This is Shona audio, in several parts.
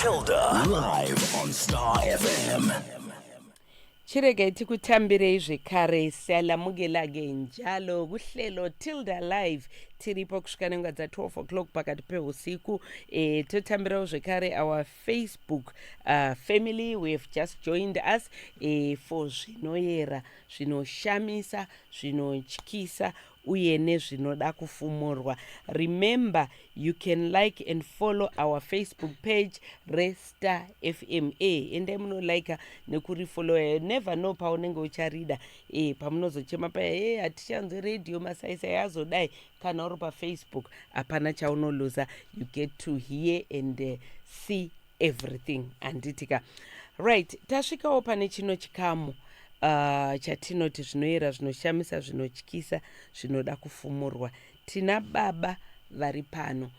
Tilda live on Star FM. Chiregai tikutambirei zvekare. Siyalamukela-ke njalo kuhlelo Tilda Live. Tiripo kusvika nenguva dza12 o'clock pakati peusiku. Totambirawo zvekare our Facebook family who have just joined us for zvinoyera, zvinoshamisa, zvinotyisa uye nezvinoda kufumurwa. Remember, you can like and follow our Facebook page reStar FM. Endai munolika nekurifollowa. Never know paunenge ucharida, pamunozochema paya, hatichanzwi radio, masaisai azodai. Kana uri paFacebook, hapana chaunoluza. You get to hear and see everything, handitika? Right, tasvikawo pane chino chikamu chatinoti zvinoyera, zvinoshamisa, zvinotyisa, zvinoda kufumurwa. Tina baba vari pano,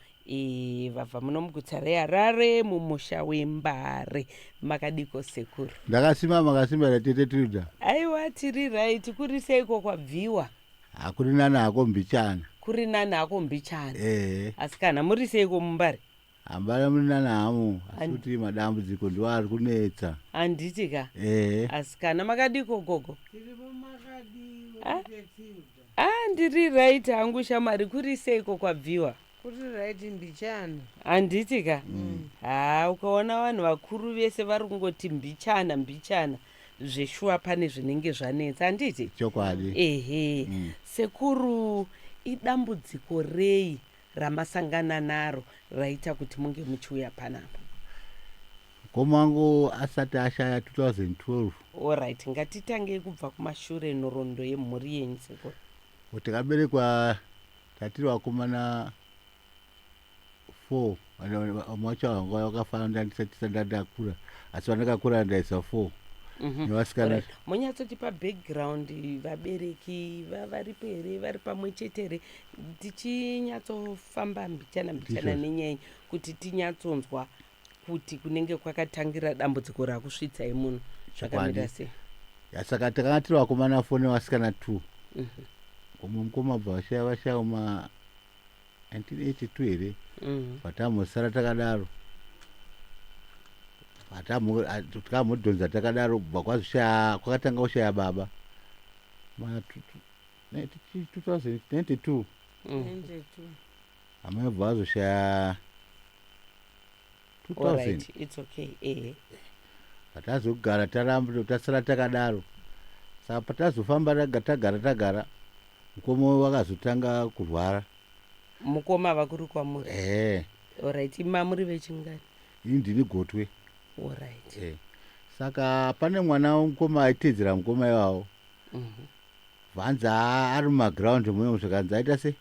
vabva muno muguta reHarare, mumusha weMbare. Makadiko, sekuru? Ndakasimba, makasimba here, tete Tilda? Aiwa, tiri right. Kuri seiko kwabviwa? Hakuri nani hako mbichana. Kuri nani hako mbichana. Ehe. Asi kana muri seiko muMbare? Hambara muri nani hamo, asi kuti madambudziko ndiwo ari kunetsa. Handiti ka? Ehe. Asi kana makadiko, gogo? Tiripo, makadiwo? Ah. Tilda? Ah, ndiri right hangu, shamwari. Kuri seiko kwabviwa? Kuri right mbichana. Handiti ka? Ha, ukaona vanhu vakuru vese vari kungoti mbichana mbichana, zveshuwa pane zvinenge zvanetsa, handiti? Chokwadi. Ehe. Sekuru, idambudziko rei ramasangana naro raita kuti munge muchiuya panapa? Mukoma wangu asati ashaya 2012. Alright, ngatitangei kubva kumashure, nhoroondo yemhuri yenyu, sekuru. Takaberekwa tatiri vakomana 4. Vamwe vacho vanga vakafanana ndisati ndakura, asi vandakakura ndaisa 4 nevasikana. Alright. Munyatsotipa background, vabereki varipo here, vari pamwe chete here? Tichinyatsofamba mbichana mbichana Ndizvozvo. nenyaya kuti tinyatsonzwa kuti kunenge kwakatangira dambudziko rakusvitsai muno zvakamira sei. Ya, saka takanga tiri vakomana 4 nevasikana 2. Umwe mukoma bva vashaya, vashaya ma 1982 here. Patambosara takadaro, takamhodhonza takadaro, kubva kwazoshaya, kwakatanga kushaya baba ma 2092. 92. Amai bva vazoshaya 2000. Alright, it's okay, ehe. Patazogara taramba tasara takadaro, saka patazofamba tagara tagara, mukoma wakazotanga kurwara. Mukoma vakuri kwamuri? Ehe. Alright, ima muri vechingani? Ini ndini gotwe. Alright. Saka pane mwana womukoma aitedzera mukoma iwawo. Bvanzi ari mumagraundi muno, zvikanzi aita se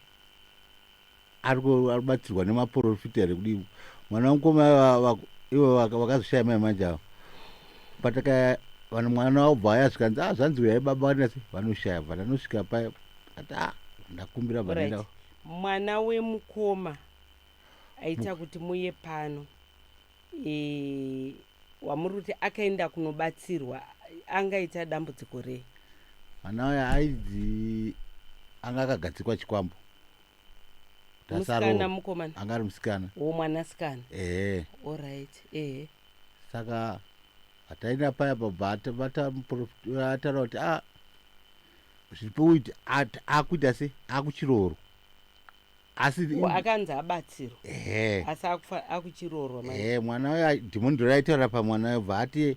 ari kubatsirwa nemaprofita here kudii. Mwana womukoma ivo vakazoshaya mai manje avo, pataka vanhu mwana wabva aya, zvikanzi a zvanzi uyai baba vanoita se vanoshaya. Bva ndanosvika paya, ati a ndakumbira, bva ndaenda. Alright, mwana wemukoma aita kuti muye pano, wamuri kuti akaenda kunobatsirwa, angaita dambudziko rei? Mwana uyo aidzi anga akagadzikwa chikwambo kuti Musikana? asarohwa. Mukomana? Anga ari musikana. Wo mwanasikana? Ehe. Alright, ehe. Saka hataenda paya, pabva ataura kuti a zviripo kuti akuita se akuchiroorwa, asi Akanzi abatsirwa? Ehe. Asi akuchiroorwa manje? Ehe, mwana uyo dhimoni ndo raitaura pamwana uyo, bva ati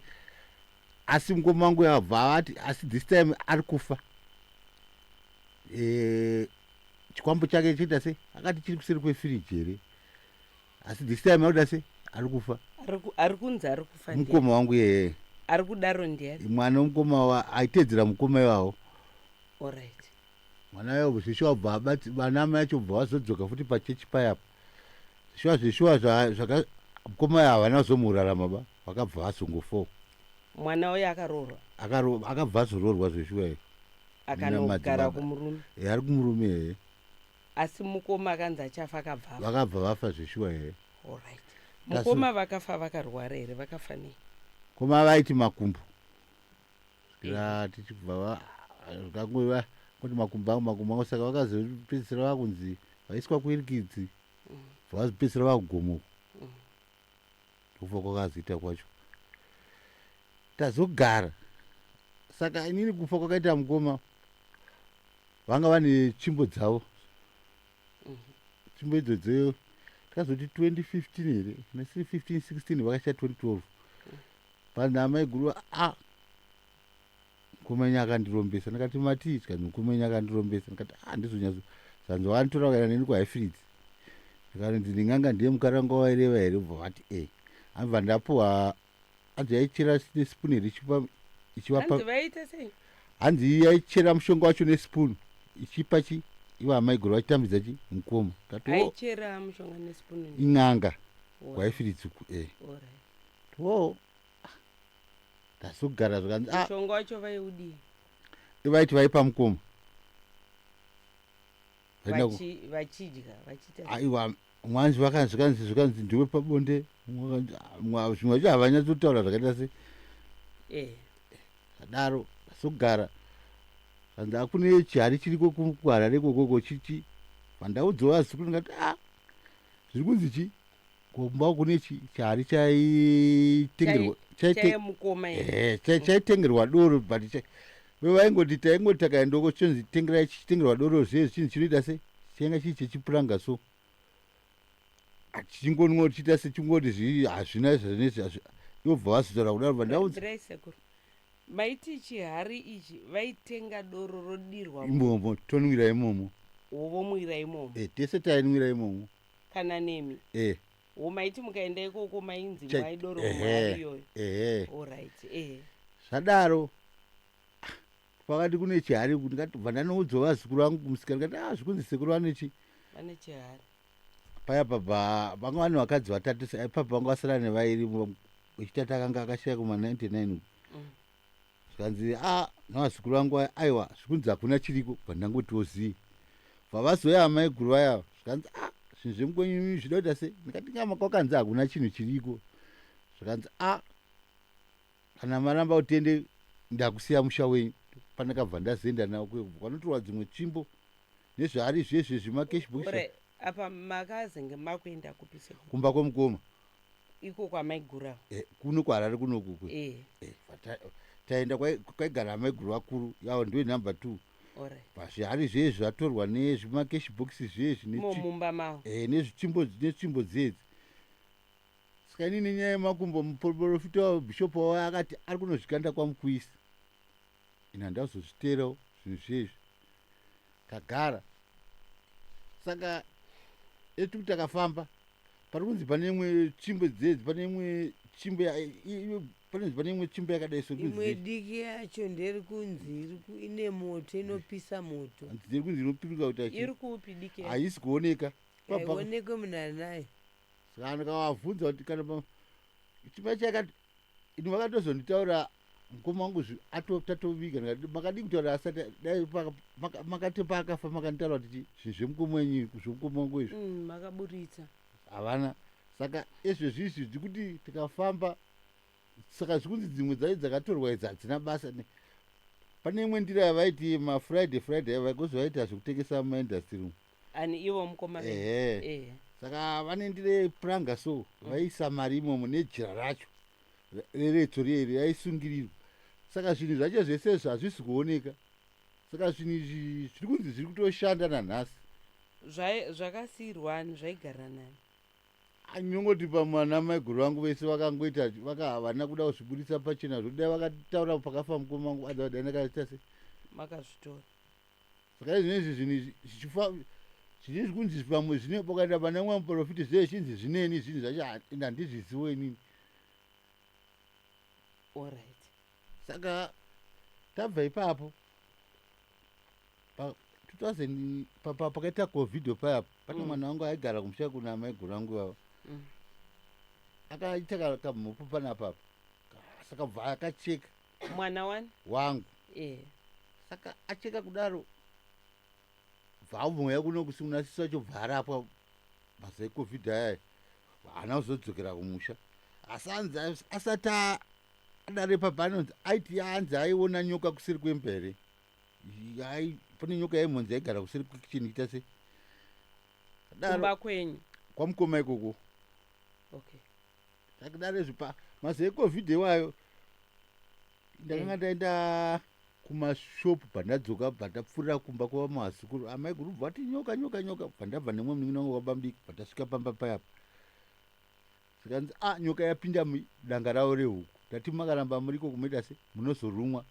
asi mukoma wangu uyo abva ati asi this time ari kufa. Chikwambo chake chiita se akati chiri kuseri kwefiriji here, asi this time akuita se ari kufa. Ari kunzi ari kufa ndiani? Mukoma wangu yeye. Ari kudaro ndiani? Mwana womukoma aitedzera mukoma iwawo. Alright. Mwana uyo zveshuwa bva abati vana mai acho bva vazodzoka futi pachechi payapa. Zveshuwa zveshuwa zvaka mukoma uyo havana kuzomurarama ba, vakabva vazongofawo. Mwana uyo akaroorwa? Akabva azoroorwa zveshuwa iyo. Akanogara Madzibaba. kumurume? Ari kumurume, ehe. Asi mukoma akanzi achafa akabva afa? Vakabva vafa zveshuwa, ehe. Alright, mukoma vakafa vakarwara here, vakafa nei? Koma vaiti makumbo, svikira tichibva zvikangova kuti makumbo angu, makumbo angu. Saka vakazopedzisira vakunzi vaiswa kuirikidzi, bva vazopedzisira vakugomoka. Kufa kwakazoita kwacho tazogara. Saka inini kufa kwakaita mukoma, vanga vane tsvimbo dzavo, tsvimbo idzodzo takazoti 2015 here, nasiri 15 16, vakacha 2012. Vanhu amaiguru, a mukoma enyu akandirombesa. Ndakati, "Matii?" Tikanzi, "Mukoma enyu akandirombesa." Ndikati, "A, ndizonyatso zanzi vakanditora vakaenda neni kuHighfields." Ndikanzi, "Ndinganga ndiye mukaranga waireva here?" Bva vati, "E." Ambva ndapuhwa, hanzi yaichera nesipuni here, ichipa ichivapa. Hanzi vaita sei? Hanzi yaichera mushonga wacho nesipuni, ichipa chi ivo amaiguru vachitambidza chi mukoma. Kati, "Oh, Aichera mushonga nesipuni? In'anga kuHighfields uku, e. O, ndazogara, zvakanzi, "Ah, Mushonga wacho vaiudii? Vaiti vaipa mukoma. Vaenda Vachidya vachiita? Aiwa, mwanzi vakanzi, zvikanzi ndiwe pabonde. Ah, zvimwe zvacho havanyatsotaura zvakaita se Zvadaro ndazogara, zvanzi akune chihari chiriko kuHarare ikokoko chichi. Pandaudzawo vazukuru, ndikati, "A, zviri kunzi chi kumba kune chihari chaitengerwa Chayemukoma here? Ehe, chaitengerwa doro, but vaingoti taingoti takaendako chonzi tengerai, chichitengerwa doro. Zve chinhu chinoita se chainga chii chechipuranga, so chichingonwa chiita sechingoti zvi hazvina zvinezvi. Yobva vazotaura kudaro, vandaudza. Birai sekuru, maiti chihari ichi vaitenga doro rodirwa Imomo, tonwira imomo. Wovomwira imomo? E, tese tainwira imomo. Kana nemi? E. Wo maiti mukaenda ikoko mainzi mwai doro muhari iyoyo? Ehe. Alright, ehe. Zvadaro pakati kune chihari, ndikati bva ndanoudzawo vazukuru vangu kumusika, ndikati, "A, zvikunzi sekuru vanechi Vane chihari." Paya pabva vanga vane vakadzi vatatu, ipapa vanga vasara nevairi, wechitatu akanga akashaya kuma99 uku. Zvikanzi, "A, navazukuru vangu vaya, aiwa, zvikunzi hakuna chiriko." Bva ndangotiwo zii. Bva vazoya amaiguru vaya, zvikanzi, "A, zvinhu zvemukwenyu zvida kuita sei?" Ndikati, "Ngama kwakanzi hakuna chinhu chiriko." Zvikanzi, "A, kana maramba utende, ndakusiya musha wenyu." Pandakabva ndazoenda nawo kuyo, kwanotorwa dzimwe tsvimbo nezvaari zvezve zvimacash box. Alright, apa makazenge makuenda kupi sekuru? Kumba kwemukoma. Iko kwamaiguru avo? Eh, kuno kuHarare kunoku. Taenda kwaigara amaiguru vakuru yavo, ndiwe number 2. Alright. Pazvihari zvezvi zvatorwa nezvimacash box zvezvi Mumba mavo? Nezvitsvimbo, netsvimbo dzedzi. Saka inini nyaya yemakumbo, muprofita wabhishopu wavo akati ari kunozvikanda kwamukuisi. Ine handazozviteerawo zvinhu zvezvi, kagara. Saka eti kuti takafamba, pari kunzi pane imwe tsvimbo dzedzi, pane imwe tsvimbo panonzi pane imwe tsvimbo yakadai so. Imwe diki yacho nderi kunzi ine moto, inopisa moto. Nderi kunzi inopiruka kuti Iri kupi diki yacho? Haisi kuoneka. Haionekwe, munhu anayo. Saka ndikavabvunza kuti kana chimba chakati ini, vakatozonditaura mukoma wangu tatoviga. Ndikati, "Makadii kutaura asati dai makati paakafa makanditaura kuti zvinhu zvemukoma wenyu, zvemukoma wangu izvi?" Makaburitsa. Havana. Saka ezvezvi izvi zvikuti tikafamba, saka zvikunzi dzimwe dzacho dzakatorwa idzi hadzina basa. Pane imwe ndira yavaiti maFriday, Friday vaikozi vaita zvekutengesa mumaindustry umu. Ani ivo mukoma venyu? Ehe. Saka vane ndira yepuranga, so vaisa mari imomo nejira racho reretso rieri raisungirirwa. Saka zvinhu zvacho zvese hazvisi kuoneka. Saka zvinhu izvi zviri kunzi zviri kutoshanda nanhasi. Zvakasiyirwa ani? Zvaigara nani? Anyongoti pamwana maiguru vangu vese vakangoita havana kuda kuzvibudisa pachena. Zvodai vakataura pakafa mukoma wangu, adza dai ndakaita se Makazvitora. Saka izvinezvi zvinhu izvi zvichifa zvini zvikunzi pamwe zvine pakaenda pane mumwe muprofiti zve zvichinzi zvineni zvinhu zvacho, handizvizivo inini. Alright. Saka tabva ipapo pa 2000 pakaita COVID paya, pane mwana wangu aigara kumusha kuna maiguru angu ivavo. Akaita kamhopo panapapa, saka bva akacheka. Mwana wani? Wangu. Saka acheka kudaro, bva mweya kuno kusimuna sisi wacho, bva arapwa mazuva eCOVID ayaya, haana kuzodzokera kumusha. Asi anzi asati adare papa, anonzi aiti anzi aiona nyoka kuseri kwembere. Pane nyoka yaimhonzi yaigara kuseri kwekicheni ita se daro. Kumba kwenyu? Kwamukoma ikoko. Okay. Takadaro izvi pa mazuva ecovid iwayo ndakanga ndaenda kumashopu, bva ndadzoka, bva ndapfuurira kumba kwavamazukuru. Amai guru bva vati, "Nyoka, nyoka, nyoka." Bva ndabva nemwe munin'ina wangu wabamudiki, bva tasvika pamba payapa, zvikanzi, "A, nyoka yapinda mudanga ravo rehuku." Ndati, "Makaramba muriko kumuita se munozorumwa."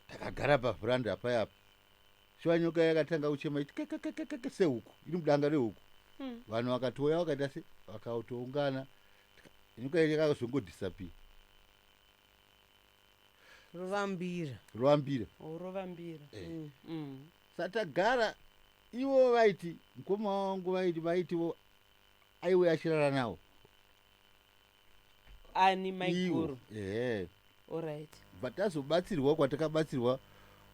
Takagara pavhuranda payapa. Shuwa nyoka yakatanga kuchema iti kekekekeke sehuku iri mudanga rehuku. Vanhu vakatouya, vakaita se vakatoungana. Nyoka iyi yakazongodisappear. Rovambira. Rovambira. Rovambira. Eh. Satagara ivo vaiti mukoma wangu vaiti vaitivo aiuya achirara nawo. Ani, maiguru? Ehe. Alright. Bva tazobatsirwa kwatakabatsirwa,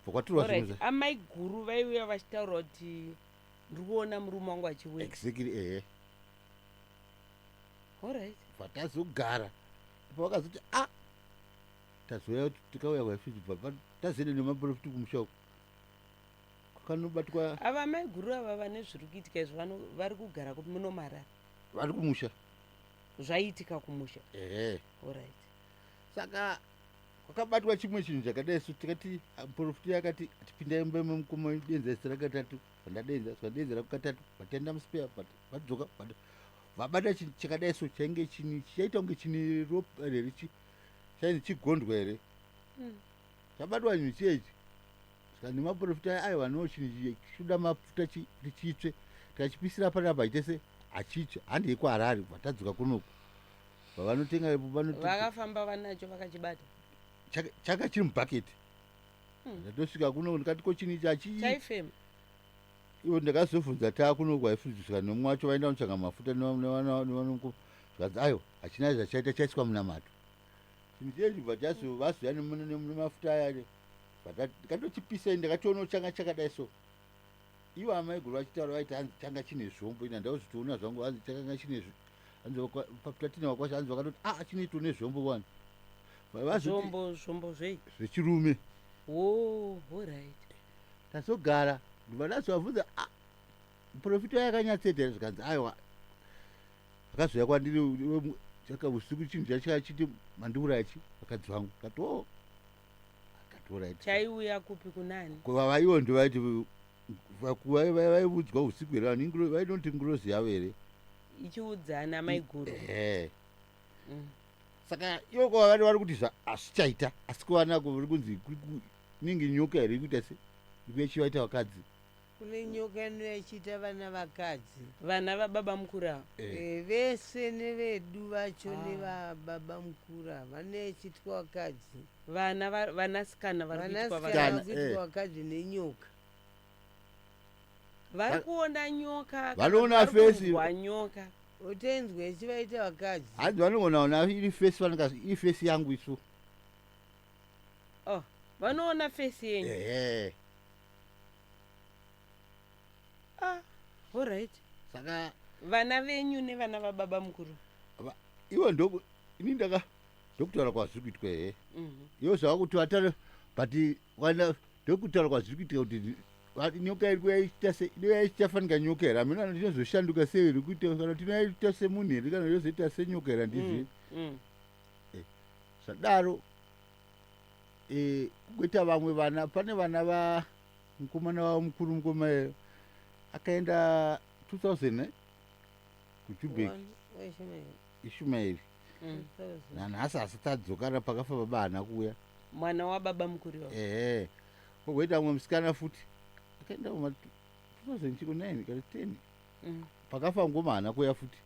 bva kwatorwa zvinhu. Alright, amaiguru vaiuya vachitaura kuti, "Ndiri kuona murume wangu achiuya." Exactly, ehe. Alright. Bva tazogara, pavakazoti a tazouya, tikauya kwaifiji, bva tazoenda nemaprofiti kumusha uko kwakanobatwa. Ava maiguru ava vane zviri kuitika izvi, vari kugara kupi, munomarara? Vari kumusha. Zvaiitika kumusha? Ehe. Alright. Saka kwakabatwa chimwe chinhu chakadai so, tikati muprofiti akati, "Tipindai mumba memukoma, denza zita rakatatu." Vandadenza, tikadenza katatu, vataenda muspeya, vadzoka, vabata chinhu chakadai so, chainge chini, chaita kunge chine ropa here, chainzi chigondwa here. Chabatwa chinhu chiyechi, saka nemaprofita aya, aiwa, no, chinhu ichi chinoda mafuta kuti chitsve. Tikachipisira panapa chitese hachitsve. Handei kuHarare. Vatadzoka kunoku, vavanotenga vanoti. Vakafamba vanacho, vakachibata? Chaka chiri mubhaketi. Ndatosvika kuno, ndikati, "Ko chinhu ichi hachi?" Chaifema? Ivo ndakazobvunza taa kuno kwaifundiswa nemumwe wacho, vaenda kunotsvaga mafuta zvikanzi, "Aiwa, hachina zvachaita, chaiswa munamato." Chinhu chiye chibva chazo vazoya nemafuta aya, ndikatochipisai, ndakatoona changa chakadai so. Ivo amaiguru vachitaura vaiti, hanzi changa chine zvombo. Ina ndauzvitoona zvangu, hanzi chakanga chine hanzi tatina wakwasha, hanzi vakatoti, "A, chinoitwa nezvombo wani." Vazoti Zvombo, zvombo zvei? Zvechirume. Wo, alright. Tazogara, ndibva ndazovabvunza, "A, muprofita yakanyatsoita here?" Zvikanzi, "Aiwa, akazouya kwandiri chaka usiku, chinhu chacho achiti, 'Mandiuraya chi vakadzi vangu.'" Kati, "O." Akati, "Alright." Chaiuya kupi, kunani? Vaivo ndo vaiti vaiudzwa usiku here vanhu, vainoti ngirozi yavo here. Ichiudzana maiguru? Ehe. Saka ivo kwavari vari kuti hazvichaita, asi kuvanako vari kunzi inenge nyoka here ikuita se ikuya chivaita vakadzi. Kune nyoka inouya ichiita vana vakadzi. Vana vababa mukuru ava? Eh. Eh, vese nevedu vacho. Ah. Nevababa mukuru ava vanouya ichiitwa vakadzi. Vana vanasikana vari kuitwa Vanasikana vakadzi? Kana, vakuitwa eh. vakadzi nenyoka. Vari kuona nyoka kana Vanoona vari face. kunzwa nyoka? Otenzwa ichivaita vakadzi. Hanzi vanogona ona iri face, vanonga iri face yangu isu. Oh, vanoona face yenyu? Ehe. Ah, alright. Saka Vana venyu nevana vababa mukuru? Ivo ndoku ini ndaka ndokutaura kwazviri kuitwa, ehe. Ivo zvava kuti vatare, but wana ndokutaura kwazviri kuitika kuti nyoka iri kuya ichiita se inouya ichichafanika nyoka here, hameno kana tinozoshanduka sei iri kuita, kana tinouya ichiita semunhu here, kana yozoita senyoka here, handizvi. Zvadaro, kugoita vamwe vana, pane vana va mukomana wavo mukuru, mukoma iyeyo akaenda 2000 kuJubek. Ishumaeri. Nanhasi asati adzokana, pakafa baba haana kuuya. Mwana wababa mukuru iwawo? Ehe. Kogoita mumwe musikana futi akaenda kuma 2009 kana 10. Pakafa ngoma haana kuuya futi.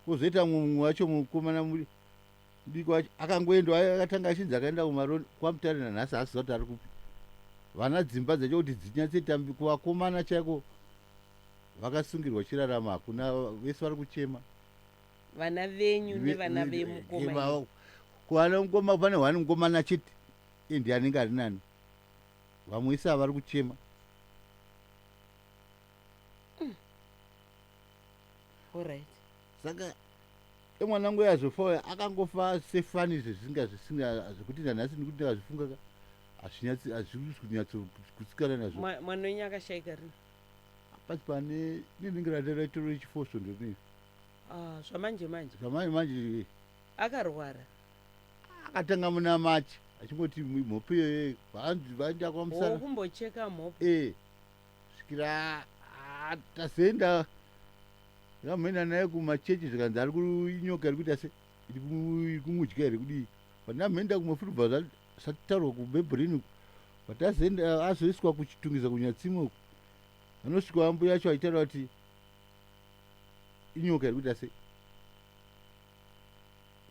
Kwozoita mumwe wacho mukomana mudiki wacho akangoendwa, akatanga achinzi akaenda kumaroni kwaMutare, nanhasi haasiziva kuti ari kupi. Vana dzimba dzacho kuti dzinyatsotambi kuvakomana chaiko vakasungirwa chirarama hakuna, vese vari kuchema. Vana venyu nevana vemukoma? Kuvana mukoma, pane hwani mukomana chete indi anenge ari nani, vamwe ise vari kuchema. Alright. Saka emwana wangu yazofa uya, akangofa sefani zvisinga zvisinga zvekuti nanhasi ndikuti ndakazvifunga ka, hazvinyatsi, hazvisi kunyatsogutsikana nazvo. Mwana wenyu akashayika rini? Pasi pane nenenge randaraitoro rechifoso ndonei. Ah, zvamanje manje. Zvamanje manje. Akarwara. Akatanga muna Machi achingoti mhopo iyoyo vanzi vaenda kwamusana. Kumbocheka mhopo. Eh. Svikira tazoenda ndamboenda naye kumachechi zvikanzi ari kuinyoka iri kuita se iri kumudya here kudii. Pandamboenda kumafurubva zvataurwa kubebrini uku patazoenda azoiswa kuchitungisa kunyatsime uku anosvika ambuya acho achitaura kuti inyoka iri kuita sei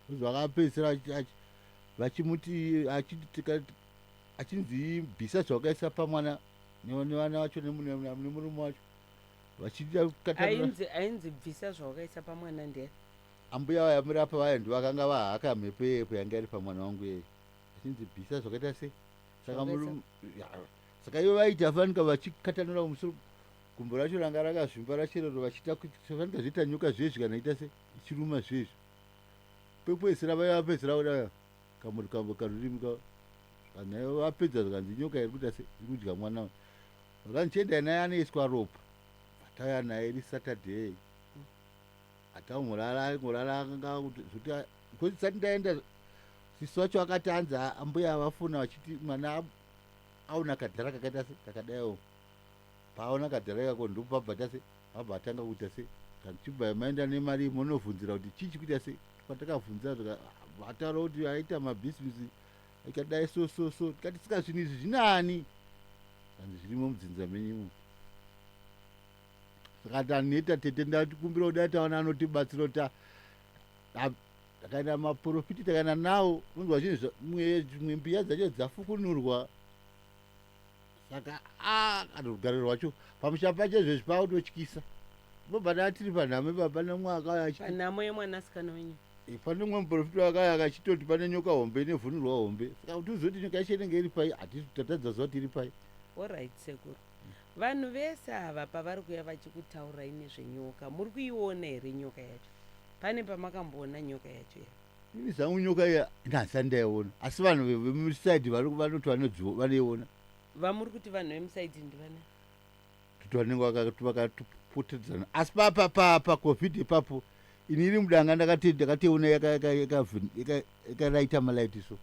vakapedzisira vachimuti achinzi bvisa zvawakaisa pamwana nevana vacho nemurume wacho vachida ainzi bvisa zvawakaisa pamwana ndiye ambuya vayamurapa vaya ndovakanga vahaka mhepo yepo yanga iri pamwana wangu yeye achinzi bvisa zvakaita sei saka murume saka ivo vaiti afanika vachikatanura musoro gumbo racho ranga rakazvimba racherero vachiita fanika zvoita nyoka zvezvi kana ita se ichiruma zvezvi pekupedzisira vaiva vapedzisira kuda kamuri kambo karurimi ka kana vapedza zvikanzi nyoka iri kuita se iri kudya mwana vakanzi chiendai naye anoiswa ropa vatauya naye iri saturday ataumurara ngorara akanga zvekuti because sati ndaenda sisi vacho vakati anzi ambuya vafona vachiti mwana aona kadhara kakaita se kakadaiwo paaona kadhara ikako ndopabva tase pabva atanga kuita se chibva maenda nemari monovhunzira kuti chii chikuita se patakavhunzira vataura kuti aita mabhizinesi ikadai so so so tikati sika zvinhu izvi zvinani kanzi zvirimo mudzinza menyumo saka taneta tete ndatikumbira kudai taona anotibatsira kuti takaenda maprofiti takaenda nawo unzwa zvinhu zvimwe mbiya dzacho dzafukunurwa saka a kana rugare rwacho pamusha pacho izvezvi pakutotyisa bobva tatiri panhamo ipapa nemwe akauya panhamo yemwanasikana wenyu eh, pane mumwe muprofiti wakauya akachitoti pane nyoka hombe inevhunurwa hombe saka kuti uzoti nyoka yacho inenge iri pai hatisi tatadza zuva kuti iri pai orit sekuru vanhu vese ava pavari kuya vachikutaurai nezvenyoka muri kuiona here nyoka yacho pane pamakamboona nyoka yacho here ini zvangu nyoka iya ndasati ndaiona asi vanhu vemusaidi vanoti vanoiona vamuri kuti vanhu vemusaidi ndivana kuti vanenge vakatopotedzana asi pacovid ipapo ini iri mudanga ndakatoiona yakaraita malaiti so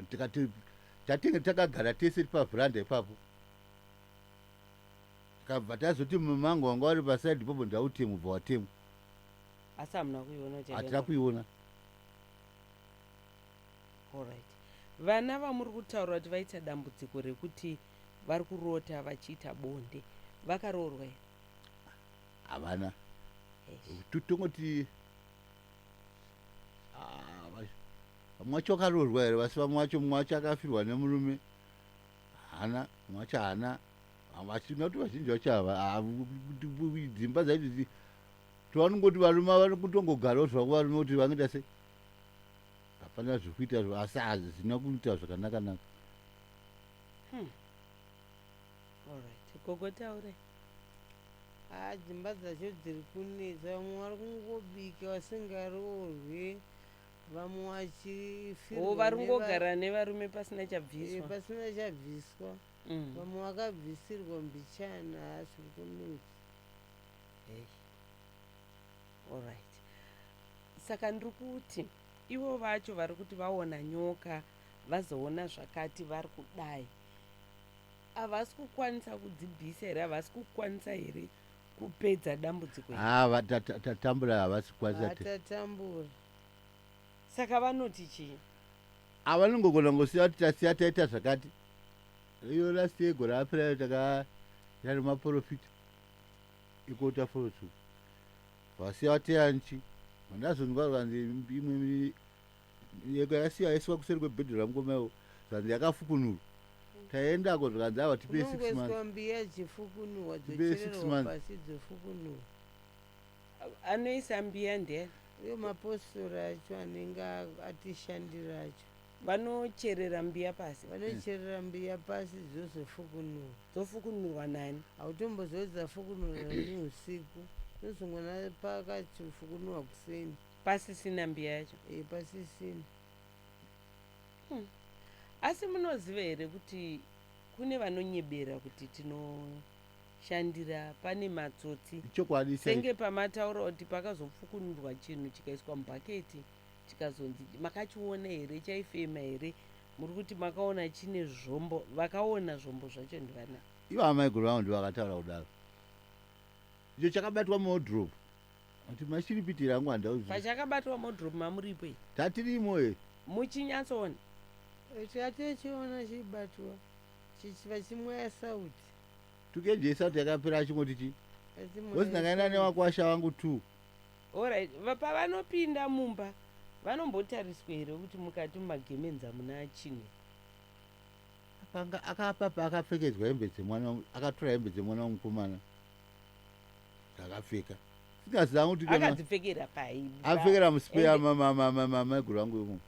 tikati tatenge takagara tese pavhuranda ipapo tikabva tazoti mumango wanga wari pasaidi ipapo ndautemwa bva watemwa asi hamuna kuiona kuti hatina kuiona Alright. Vana vamuri kutaura kuti vaita dambudziko rekuti vari kurota vachiita bonde vakaroorwa here? Havana. Tongoti ah, vamwe vacho vakaroorwa here vasi vamwe vacho mumwe wacho akafirwa nemurume hana mumwe wacho hana vachina kuti vazhinji vacho ava dzimba dzacho tovanongoti varume vari kutongogarawo zvavo varume kuti vangaita sei hapana zvekuita asi hazvina kuita zvakanaka naka hmm. Alright. Gogo taure. Haa dzimba dzacho dziri kunetsa vamwe vari kungobika vasingaroorwe vamwe vachifirwa oh, vari kungogara nevarume pasina chabviswa eh, pasina chabviswa mm. vamwe vakabvisirwa mbichana haa zviri kunetsa hey. Alright. Saka ndiri kuti ivo vacho vari kuti vaona nyoka vazoona zvakati vari kudai havasi kukwanisa kudzibvisa here havasi kukwanisa here kupedza dambudziko iri haa tatambura havasi kukwanisa tatambura saka vanoti chii avanongogona ngosiya kuti tasiya taita zvakati iyo last year gore rapera takaita nemaprofita ikota forotsvuku vasiya vateya nchi mandazonzwa zvanzi imwe yeko yasiya yaiswa kuseri kwebhedhi ramukoma iwo zvanzi yakafukunurwa taendako zvikanzi ava tipe six months Kunongoiswa mbiya dzifukunurwa Tipe six dzochererwa months. pasi dzofukunurwa Anoisa mbiya ndiani? Uye mapostori acho anenge atishandira acho. Vanocherera mbiya pasi. Vanocherera mbiya pasi dzozofukunurwa. Dzofukunurwa nani? Hautombozoti dzafukunurwa neusiku. Unozongoona pakachifukunurwa kuseni. Pasisina mbiya yacho? E, pasisina. Asi munoziva here kuti kune vanonyebera kuti tino shandira pane matsotsi. Chokwadi. Senge pamataura kuti pakazopfukunurwa chinhu chikaiswa mubhaketi, chikazonzi makachiona here, chaifema here? Muri kuti makaona chine zvombo. Vakaona zvombo zvacho ndivana? Ivo amaiguru vangu ndivakataura kudaro. Icho chakabatwa muwardrobe, kuti mashiripitira angu handauzi. Pachakabatwa muwardrobe mamuripo i? Tatirimo e. Muchinyatsoona? Tatichiona chibatwa vachimwaya sauti. Tukenje isati yakapera, achingoti chi Vachimwaya kozi ndakaenda sauti. newakwasha vangu two. Alright, pavanopinda mumba vanombotariswa here kuti mukati mumagemenzi hamuna chinhu? Panga akapapa akapfekedzwa hembe dzemwana, akatora hembe dzemwana womukomana dzakapfeka, singaziva kuti kana Akadzipfekera pai? Apfekera musipeya. Ende- Maiguru vangu imo.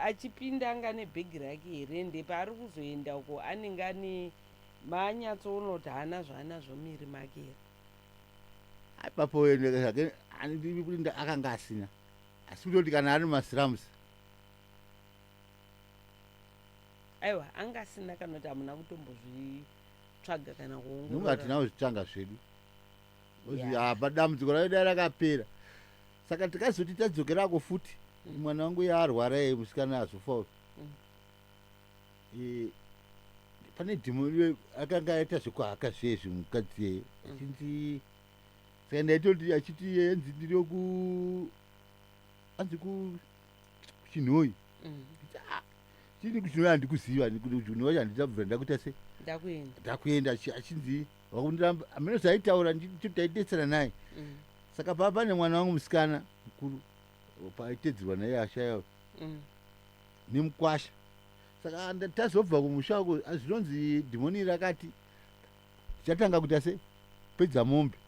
Achipinda anga nebhegi rake here? Ndepaari kuzoenda uko anenge ane maanyatsoona kuti haana zvaanazvo miri make here? Ipapo zvake handidi kuti akanga asina, asi kutoti kana ari masiramusi. Aiwa, anga asina kana kuti hamuna kutombozvitsvaga kana Nonga kuongorora? hatina kuzvitsvanga zvedu. Yeah. Apa dambudziko rayo dai rakapera, saka tikazoti tadzokerako futi, mwana wangu yaarwara ye musikana azofa uyu. Pane dhimo akanga aita zvekuhaka zvezvi mukadzi yeye, achinzi saka ndaitoti achiti enzi ndiri ku anzi kuChinhoyi. Chini kuChinhoyi? Handikuziva kuChinhoyi, handichabvira ndakuita se Ndakuenda. Ndakuenda achinzi wakundiramba hamene zvaitaura, taidetsera naye. Saka paa pane mwana wangu musikana mukuru paitedzerwa naye ashaya nemukwasha. Saka tazobva kumusha uko, zvinonzi dhimoni rakati tichatanga kuita se pedza mombe.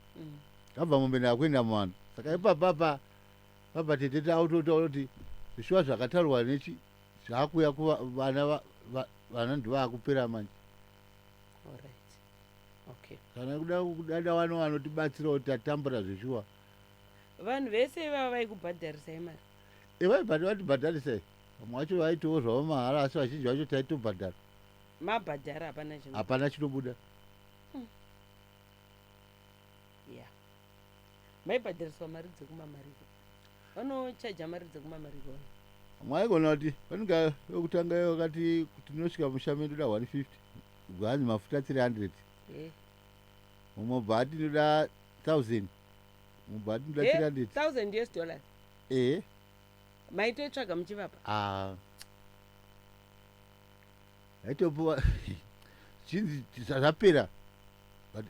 Tabva mombe, ndakuenda muvanhu. Saka ipapapa papa tete tautotaura kuti zvishuwa zvakataurwa nechi zvaakuuya kuvana, vana ndivakupera manje. Alright, okay. Kana kuda kudada vano vanotibatsirawo, tatambura zveshuwa. Vanhu vese ivava vaikubhadharisai mari? Evaibhadha, vatibhadharisai. Vamwe vacho vaitowo zvavo mahara, asi vazhinji vacho taitobhadhara. Mabhadhara hapana chino? Hapana chinobuda. Ya, maibhadhariswa mari dzekumamariko? Vanochaja mari dzekumamariko? Mwaigona kuti vanenge vekutanga vakati kuti tinosvika musha medu da 150, bvanzi mafuta 300. Mumwe bva ati ndoda 1000, mumwe bva ati ndoda 300. 1000 US dollars? Ehe. Maitoitsvaga muchivapa? Ah. Aitopuwa chinzi zvapera, but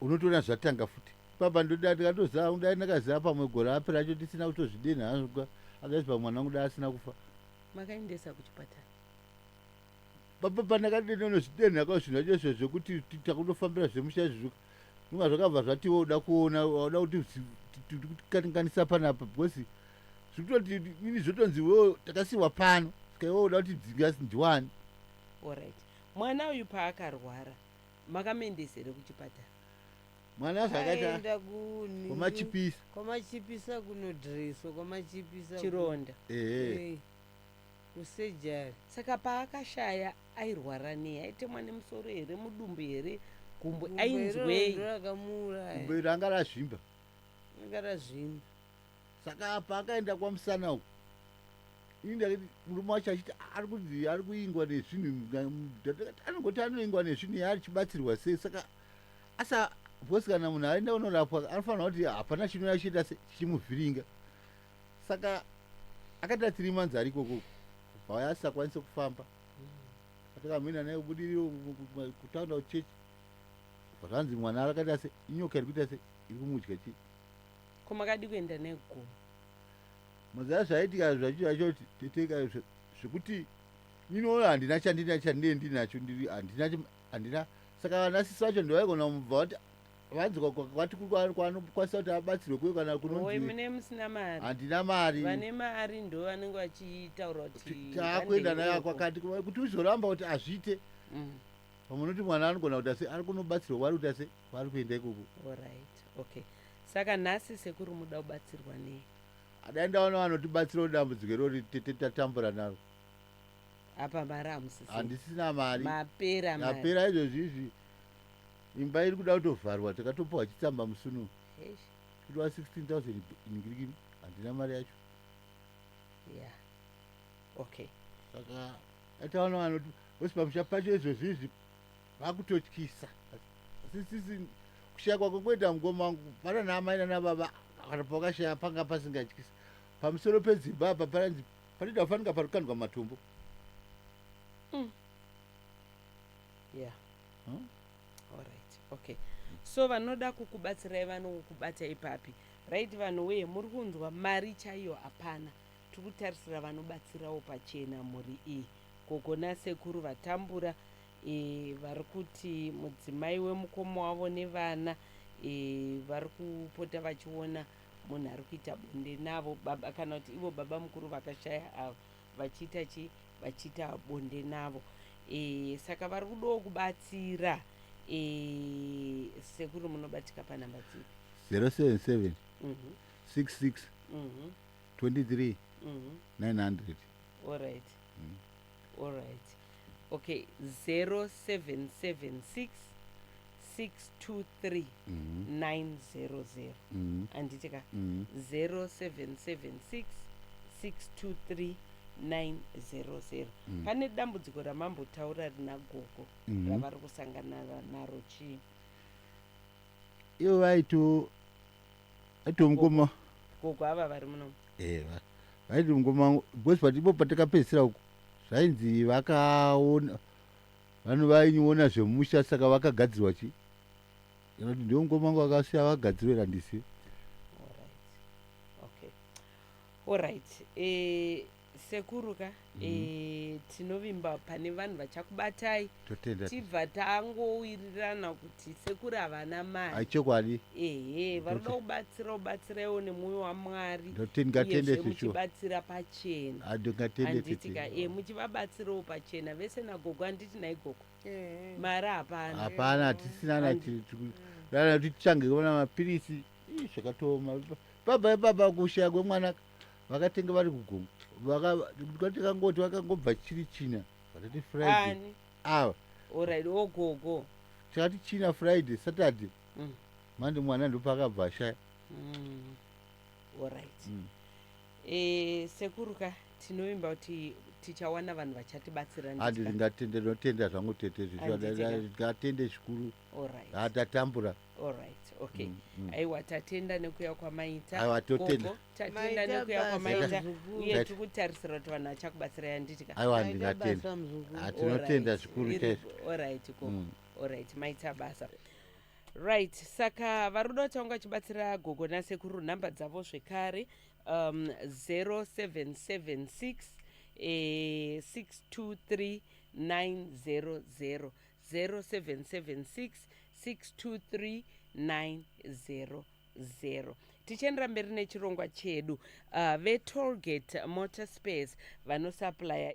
unotoona zvatanga futi papa. Ndoda ndikatoziva, dai ndakaziva pamwe gore apera acho tisina kutozvidenha hazvo, akazi pamwe mwana wangu dai asina kufa. Makaendesa kuchipatara? Papa pandakadinonozvidenha ka zvinhu zvacho izvo zvekuti takundofambira zvemusha izvozvo, nonga zvakabva zvatiwo uda kuona wauda kuti tikakanganisa panapa, because zvikutoti ini zvotonzi iwewo takasiwa pano, saka iwewo uda kuti dzinga ndiwani. Alright, mwana uyu paakarwara makamuendesa here kuchipatara? Mwana zvakaita Aenda kwamachipisa. Kwamachipisa kunodhireswa kwamachipisa. Chironda? Ehe. Kusurgery. Saka paakashaya airwara nei? Aitemwa nemusoro here, mudumbu here, gumbo? Ainzwei? Rakamuuraya. Gumbo ranga razvimba. Ranga razvimba. Saka paakaenda kwamusana uku, ini ndakati murume wacho achiti ari kunzi ari kuingwa nezvinhu, ndakati anongoti anoingwa nezvinhu yaari chibatsirwa sei? Saka asa because kana munhu aenda unorapwa anofanira kuti hapana chinouya chiita chichimuvhiringa. Saka akaita 3 months ari ikoko, kubva asisakwanise kufamba. Atakamboenda naye kubudiriro, kutaunda kuchechi, bva zvanzi mwana akaita se inyoka iri kuita se iri kumudya chii. Ko makadi kuenda negomo? Mazuva zvaitika zvacho zvacho teteka zvekuti inoona handina chandina chandinee ndinacho, ndiri handina handina. Saka vana sisi vacho ndovaigona kumubva vati vanzi kwati kwanokwanisa kuti abatsirwe kuyo kana Oi. kunonzi Mune musina mari? Handina mari. Vane mari ndo vanenge vachitaura kuti Taakuenda vandei naye ikoko. kwakati kuti uzoramba kuti azviite. Pamwe unoti mwana anogona kuti ase ari kunobatsirwa kwari kuti ase kwaari kuenda ikoko. Alright, okay. Saka nhasi sekuru muda kubatsirwa nei? Adai ndaona vanotibatsirawo dambudziko irori, tete tatambura naro. Apa mari hamusisi? Handisina mari. Mapera mari? Yapera izvozvi izvi. Imba iri kuda kutovharwa, takatopiwa chitsamba musuno. Eish. Kudiwa 16 000 ingirikini, handina mari yacho. Yeah, okay. Saka ataona vanoti vosi pamusha pacho izvozvi izvi vakutotyisa. Asi sisi kushayikwa kwengoita mukoma wangu pana naamai nanababa, kana pavakashaya panga pasingatyisi. Pamusoro pedzimba apa pananzi panoita kufanika pari kukandwa matombo. Alright, okay, so vanoda kukubatsirai vanokubata ipapi? Right, vanhu weye, muri kunzwa, mari chaiyo hapana. Tiri kutarisira vanobatsirawo pachena mhuri iyi, gogo nasekuru vatambura. Vari kuti mudzimai wemukoma wavo nevana vari kupota vachiona munhu ari kuita bonde navo, baba, kana kuti ivo baba mukuru vakashaya ava, vachiita chi vachiita bonde navo. Saka vari kudawo kubatsira. Sekuru, munobatika panhamba dzipi? 077 66 23 900. Alright, okay, 0776 623 900. Handiti ka? Mhm. 0776 623 900. Pane dambudziko ramambotaura rina gogo ravari kusangana naro, chii? Ivo vaito aito mukoma. Gogo ava vari munomu. Vaiti mukoma wangu, because patipo patakapedzisira uku zvainzi vakaona vanhu vainiona zvemusha, saka vakagadzirwa chi kana kuti ndiwo mukoma wangu akasiya vakagadzirwa handisi. Alright, okay, alright. Sekuru ka, tinovimba pane vanhu vachakubatai. Totenda. Tibva tangowirirana kuti sekuru havana mari. Aichokwadi. Ehe, vari kuda kubatsira, kubatsiraiwo nemwoyo waMwari. Ngatende. Uyezve Sishuwa. muchibatsira pachena. Ngatende. Handiti ka? Tete. Muchivabatsirawo pachena vese nagogo, handiti naigogo? Mari hapana. Hapana, hatisina. Dana kuti tichange kuona mapirisi. Ii, zvakatooma baba baba kushaya kwemwana. Vakatenga vari kugomo, tikangoti vakangobva chiri China, vatati Friday. Ani? Ava. Alright, ogogo. Tikati China, Friday, Saturday, Monday, mwana ndopakabva ashaya. Alright. Sekuru ka, tinovimba kuti tichawana vanhu vachatibatsira. Handi. Handiti ka? Ndingatende, ndinotenda zvangu tete. Handiti ka? Ndingatende zvikuru. Alright. Hatatambura. Alright, okay. Aiwa, tatenda nekuya kwamaita. Aiwa, totenda. Gogo, tatenda Maita nekuya basa, kwamaita. muzukuru. Uye tiri kutarisira kuti vanhu vachakubatsirai, handiti ka? Aiwa, Maita ndingatenda. basa, muzukuru. Tinotenda Alright. zvikuru chaizvo. Alright gogo. Alright, maita basa. Right, saka vari kuda kuti vanga vachibatsira gogo nasekuru, nhamba dzavo zvekare, 0776 623 900, 0776 623 900. Tichiendera mberi nechirongwa chedu, veTollgate Motor Space vanosupplya